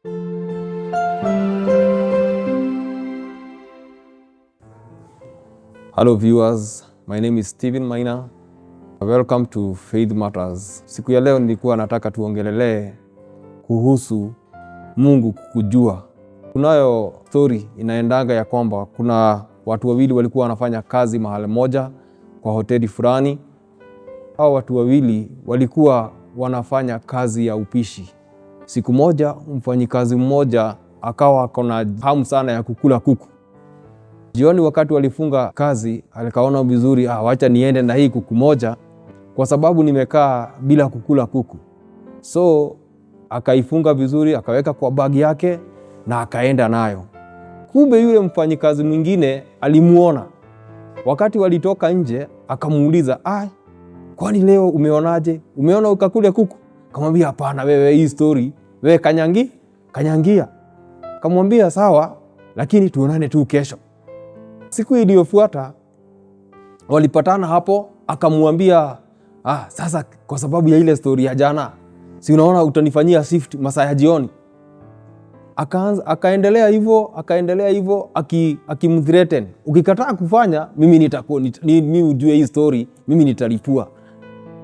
Hello viewers, my name is Stephen Maina. Welcome to Faith Matters. Siku ya leo nilikuwa nataka tuongelelee kuhusu Mungu kukujua. Kunayo story inaendanga ya kwamba kuna watu wawili walikuwa wanafanya kazi mahali moja kwa hoteli fulani. Hao watu wawili walikuwa wanafanya kazi ya upishi. Siku moja mfanyikazi mmoja akawa akona hamu sana ya kukula kuku. Jioni wakati walifunga kazi, alikaona vizuri, wacha niende na hii kuku moja kwa sababu nimekaa bila kukula kuku. So akaifunga vizuri, akaweka kwa bagi yake na akaenda nayo. Kumbe yule mfanyikazi mwingine alimuona. Wakati walitoka nje, akamuuliza, kwani leo umeonaje? Umeona ukakule kuku? Kamwambia, hapana, wewe hii story, wewe kanyangia. Kamwambia sawa, lakini tuonane tu kesho. Siku iliyofuata walipatana hapo, akamwambia, sasa kwa sababu ya ile story ya jana, si unaona utanifanyia shift masaa ya jioni. Akaanza, akaendelea hivyo, akaendelea hivyo akimthreaten, ukikataa kufanya mimi nitakuwa mimi ujue hii story mimi nitalipua.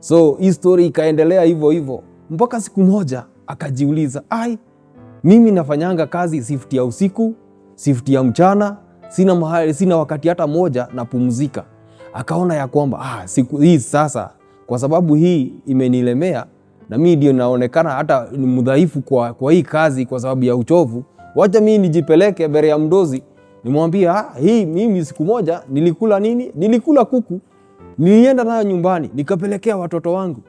So hii story ikaendelea hivyo hivyo mpaka siku moja akajiuliza, ai, mimi nafanyanga kazi shift ya usiku, shift ya mchana, sina mahali, sina wakati hata moja napumzika. Akaona ya kwamba siku hii sasa, kwa sababu hii imenilemea na mimi ndio naonekana hata ni mdhaifu kwa hii kazi kwa sababu ya uchovu, wacha mimi nijipeleke mbele ya mdozi nimwambie, hii mimi siku moja nilikula nini? Nilikula kuku, nilienda nayo nyumbani nikapelekea watoto wangu.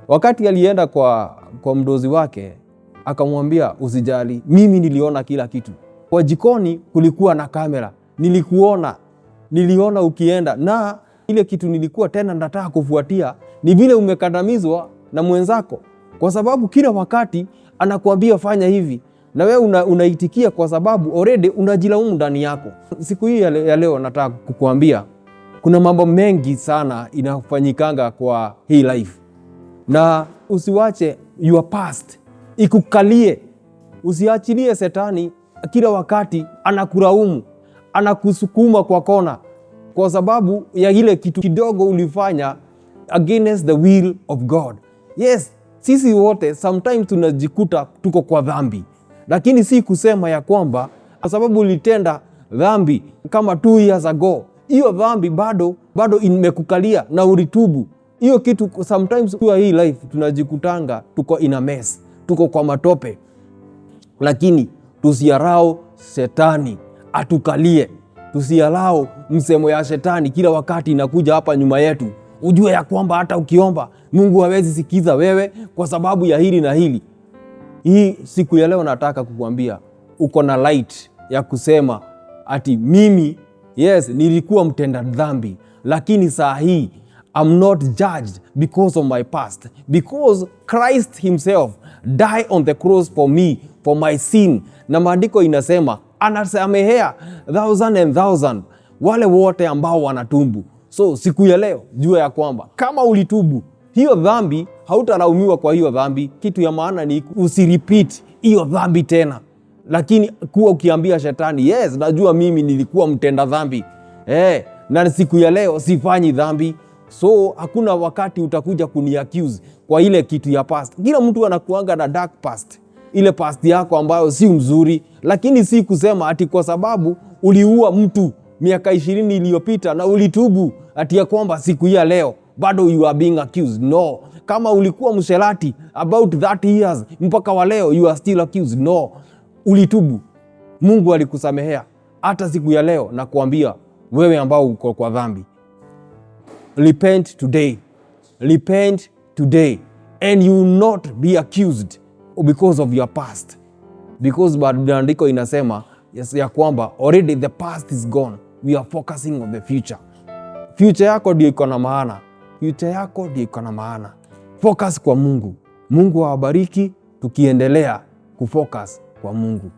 Wakati alienda kwa mdozi wake akamwambia, usijali, mimi niliona kila kitu. Kwa jikoni kulikuwa na kamera, nilikuona, niliona ukienda, na ile kitu nilikuwa tena nataka kufuatia ni vile umekandamizwa na mwenzako, kwa sababu kila wakati anakuambia fanya hivi na wewe unaitikia kwa sababu already unajilaumu ndani yako. Siku hii ya leo nataka kukuambia kuna mambo mengi sana inafanyikanga kwa hii life, na usiwache your past ikukalie. Usiachilie setani kila wakati anakulaumu, anakusukuma kwa kona kwa sababu ya ile kitu kidogo ulifanya against the will of God. Yes, sisi wote sometimes tunajikuta tuko kwa dhambi, lakini si kusema ya kwamba kwa sababu ulitenda dhambi kama 2 years ago, hiyo dhambi bado imekukalia na ulitubu. Hiyo kitu sometimes kwa hii life tunajikutanga tuko in a mess, tuko kwa matope, lakini tusiallow shetani atukalie, tusiallow msemo ya shetani kila wakati inakuja hapa nyuma yetu. Ujue ya kwamba hata ukiomba Mungu hawezi sikiza wewe kwa sababu ya hili na hili. Hii siku ya leo nataka kukuambia uko na right ya kusema ati mimi, yes, nilikuwa mtenda dhambi, lakini saa hii I'm not judged because of my past, because Christ himself died on the cross for me, for my sin. Na maandiko inasema anasamehea thousand and thousand wale wote ambao wanatubu. So siku ya leo jua ya kwamba kama ulitubu hiyo dhambi, hautalaumiwa kwa hiyo dhambi. Kitu ya maana ni usirepeat hiyo dhambi tena, lakini kuwa ukiambia shetani, yes, najua mimi nilikuwa mtenda dhambi, na siku ya leo sifanyi dhambi, so hakuna wakati utakuja kuniaccuse kwa ile kitu ya past. Kila mtu anakuanga na dark past, ile past yako ambayo si mzuri, lakini si kusema ati kwa sababu uliua mtu miaka 20 iliyopita na ulitubu ati ya kwamba siku ya leo bado you are being accused. No, kama ulikuwa msherati about 30 years mpaka wa leo you are still accused. No, ulitubu, Mungu alikusamehea. Hata siku ya leo nakuambia wewe ambao uko kwa dhambi, repent today, repent today and you will not be accused because of your past, because maandiko inasema yes, ya kwamba already the past is gone, we are focusing on the future. Future yako ndio iko na maana, future yako ndio iko na maana. Focus kwa Mungu. Mungu awabariki tukiendelea kufocus kwa Mungu.